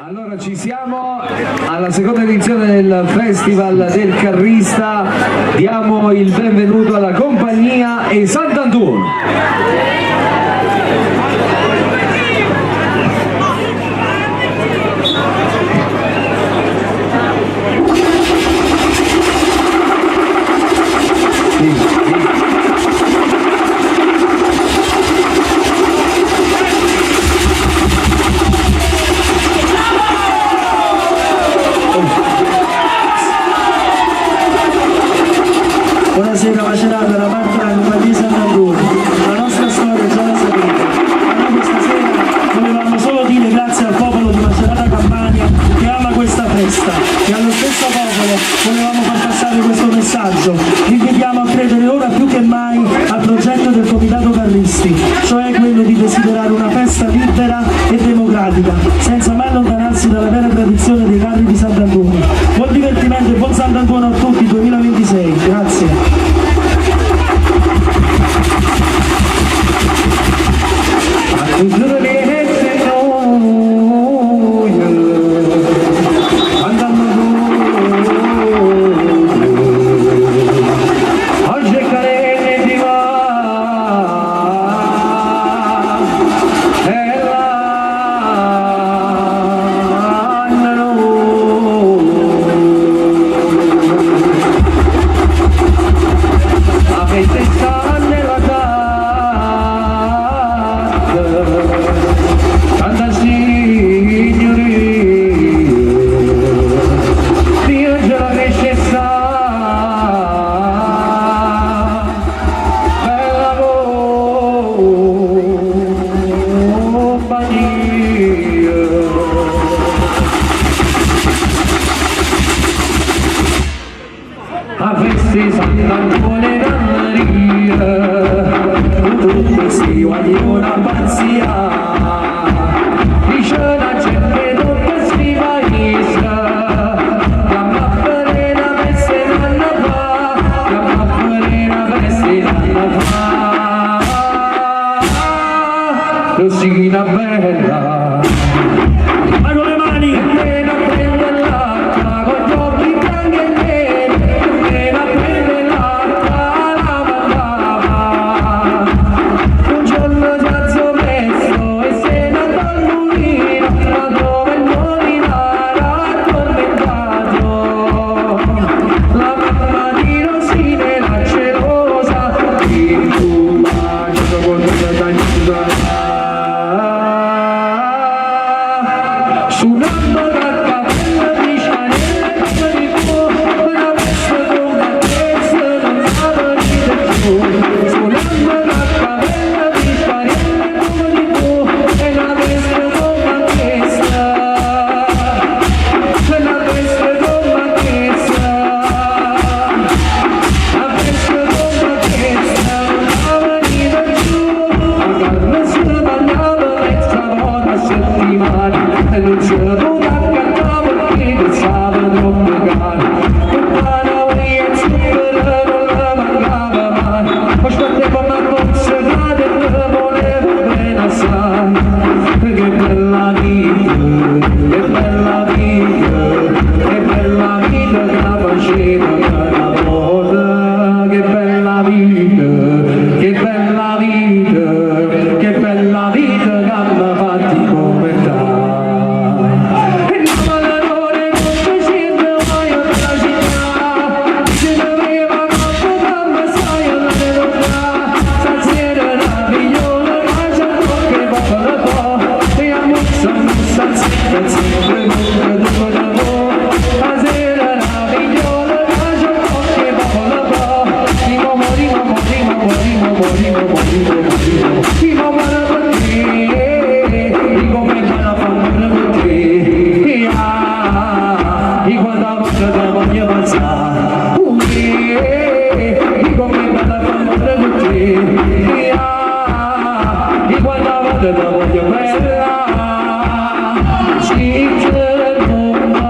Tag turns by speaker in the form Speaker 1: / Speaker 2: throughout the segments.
Speaker 1: Allora ci siamo alla seconda edizione del Festival del Carrista, diamo il benvenuto alla compagnia e Sant'Antuono.
Speaker 2: Buonasera Macerata da parte della compagnia Sant'Antonio. La nostra storia già la sapete, ma noi questa sera volevamo solo dire grazie al popolo di Macerata Campania che ama questa festa e allo stesso popolo volevamo far passare questo messaggio. Vi invitiamo a credere ora più che mai al progetto del Comitato Carristi, cioè quello di desiderare una festa libera e democratica, senza mai allontanarsi dalla vera tradizione dei carri di Sant'Antonio. Buon divertimento e buon Sant'Antonio a tutti 2026, grazie.
Speaker 1: Tanta signoria, Dio ce la cresce sa, bella compagnia. Avessi Sant'Antonio da Maria, tutti questi guaglioni a pazzia, dice la gente dopo si paese, la mapperena messa in anna fa, la mapperena messa in anna fa. Rosina bella,
Speaker 2: Ma con le mani!
Speaker 1: appena prende l'acqua, con gli occhi bianchi e neri, appena prende l'acqua la mandava. Un giorno si alzò presto e se ne andò al mulino, ma dove il molinaro ha addormentato. La mamma di Rosina era gelosa, e tu mangi con tutta Suonando la cappella di Chanel, come di una festa con la testa non stava niente più. Suonando la cappella di Chanel, come di e la festa con la testa, la festa con la testa. La festa con la testa, non stava niente più. La carne si mangiava mezza volta a settimana e non c'era potuto accattare perché costava troppo caro. E pane e zucchero non la mancava mai. Ma sbatteva una mozzicata e ne voleva bene assai. Che bella vita, che bella vita, che bella vita che faceva quella volta. Che bella vita, che bella vita, che bella vita che mi fatti come te. E non mi sento mai la città, se ne aveva troppo come sai alla verità. Stasera la migliore mangia che va per po', e a muzza muzza zitta sempre con due da po'. Stasera la migliore mangia che va per po', Rimo, rimo, rimo, rimo, rimo, rimo, rimo, rimo, dico che me la fanno per te, ah, e quando voglio te voglio passare, dico che me la fanno per te, ah, e quando voglio te voglio bella, ci fermo.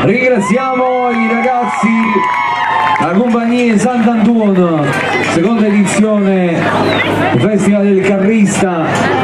Speaker 1: Ringraziamo i ragazzi, la compagnia Sant'Antuono, seconda edizione Festival del Carrista.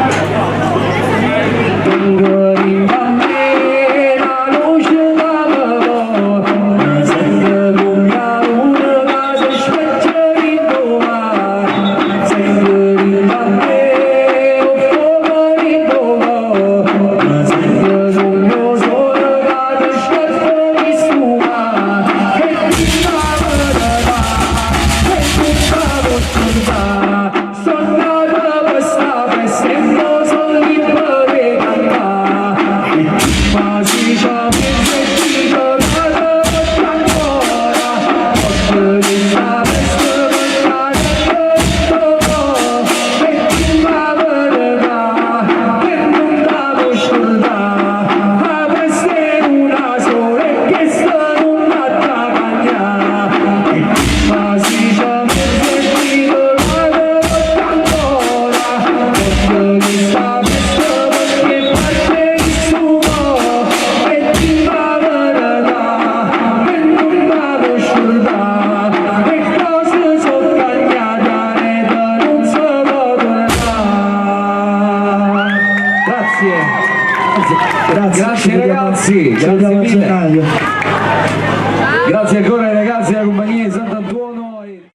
Speaker 1: Grazie ancora ai ragazzi della compagnia di Sant'Antuono.